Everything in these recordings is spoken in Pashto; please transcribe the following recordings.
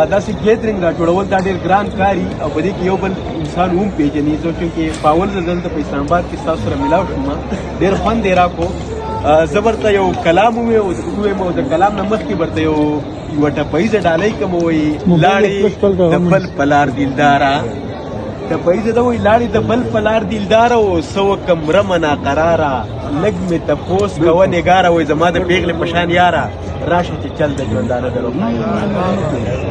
دا داسې ګیدرینګ را جوړول دا ډېر ګران کار او په دې کې یو بل انسان هم پېژني. زه چونکې په اول ځل دلته په اسلام آباد کې ستاسو سره ملاو شوم، ډېر خوند یې راکړو. زه ورته یو کلام ووایم او د کلام نه مخکې ورته یوه ټپه ییزه ډالۍ کوم. وایي لاړې د بل پلار دیلداره، ټپه ییزه ده، وایي لاړې د بل پلار دیلداره او څه وکم رمه ناقراره، لږ مې تپوس کوه نګاره، وایي زما د پېغلې په شان یاره راشه چې چل د ژوندانه درو.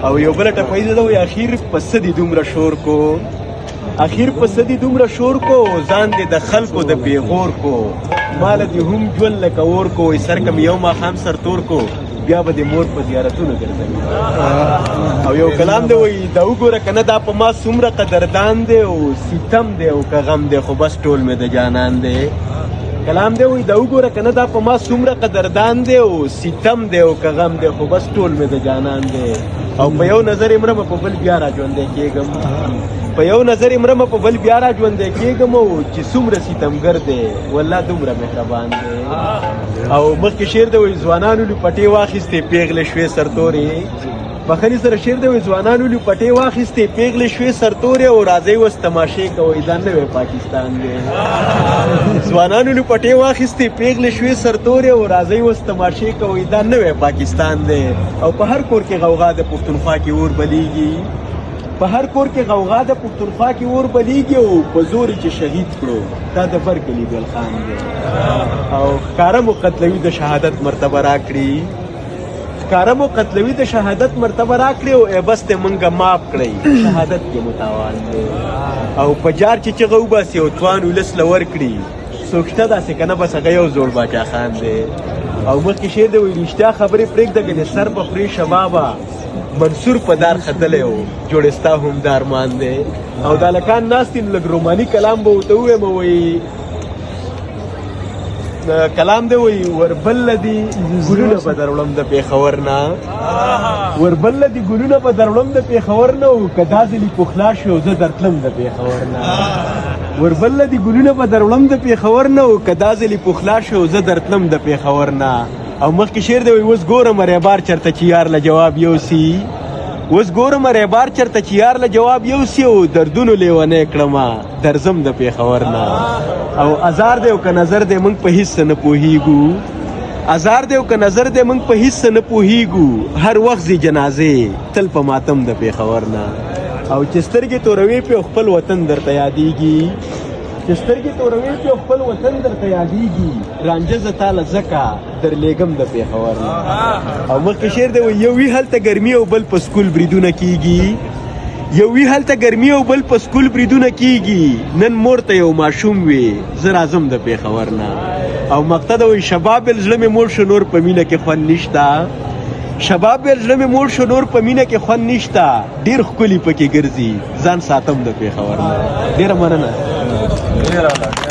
او یو بله ټپه ییزه ده، وایي اخیر په څه دې دومره شور کو، اخیر په څه دې دومره شور کو، ځان دې د خلکو د پیغور کو، مال دې هم ژوند لکه اور کو، وایي سر کم یو ماښام سر تور کو، بیا به د مور په زیارتونو ګرځوي. او یو کلام دی، وایي دا وګوره که نه دا په ما څومره قدردان دی، او ستم دی او که غم دی خو بس ټول مې د جانان دی. کلام دی، وایي دا وګوره که نه دا په ما څومره قدردان دی، او ستم دی او که غم دی خو بس ټول مې د جانان دی. او په یو نظر یې مرمه په بل بیا را ژوندی کېږم، په یو نظر یې مرمه په بل بیا را ژوندی کېږم، او چې څومره ستمګر دی والله دومره مهربان دی. او مخکې شعر دی، وایي ځوانانو لوپټې واخیستې پیغلې شوې سرتورې. بخښنې سره شعر دی، وایي ځوانانو لوپټې واخیستې پیغلې شوې سرتورې، او راځئ اوس تماشې کوئ دا نوی پاکستان دی. ځوانانو لوپټې واخیستې پیغلې شوې سرتورې، او راځئ اوس تماشې کوئ دا نوی پاکستان دی. او په هر کور کې غوغا د پښتونخوا کې اور بلیږي، په هر کور کې غوغا د پښتونخوا کې اور بلیږي، او په زور چې شهید کړو دا د بر کلي ګل خان دی. او ښکاره مو قتلوي د شهادت مرتبه راکړي، ښکاره مو قتلوي د شهادت مرتبه راکړي، او ای بس ته مونږه معاف کړئ شهادت کې مو تاوان دی. او په جار چې چغه وباسي او توان ولس له ورکړي، څوک شته داسې که نه بس هغه یو زوړ باچا خان دی. او مخکې شعر دی، وایي رښتیا خبرې پرېږده ګنې سر به خورې شبابه، منصور په دار ختلی و جوړې ستا هم د ارمان دی. او دا هلکان ناست دي نو لږ روماني کلام به ورته ووایم. وایي کلام دی، وایي وربل دي ګلونه به دروړم د پېښور نه، وربل دي ګلونه به دروړم د پېښور نه، او که دا ځلي پخلا شو زه درتلم د پېښور نه. وربل دي ګلونه به دروړم د پېښور نه، او که دا ځلي پخلا شو زه درتلم د پېښور نه. او مخکې شعر دی، وایي اوس ګورم ریبار چرته چې یار له جواب یوسي، اوس ګورم ریبار چرته چې یار له جواب یوسي، او دردونو لیونی کړمه درځم د پېښور نه. او ازار دی او که نظر دی موږ په هیڅ نه پوهیږو، ازار دی او که نظر دی موږ په هیڅ نه پوهیږو، هر وخت ځي جنازې تل په ماتم د پېښور نه. او چې سترګې توروې پې خپل وطن درته یادېږي، چې سترګې توروې پې خپل وطن درته یادېږي، رانجه زه تاله ځکه درلېږم د پېښور نه. او مخکې شعر دی، وایي یو وي هلته ګرمي او بل په سکول بریدونه کیږي، یو وي هلته ګرمي او بل په سکول بریدونه کیږي، نن مور ته یو ماشوم وي زه راځم د پېښور نه. او مقطع ده، وایي شباب ویل زړه مې موړ شو نور په مینه کې خوند نشته، شباب ویل زړه مې موړ شو نور په مینه کې خوند نشته، ډېر ښکلي پکې ګرځي ځان ساتم د پېښور نه. ډېره مننه. ډېر اعلی.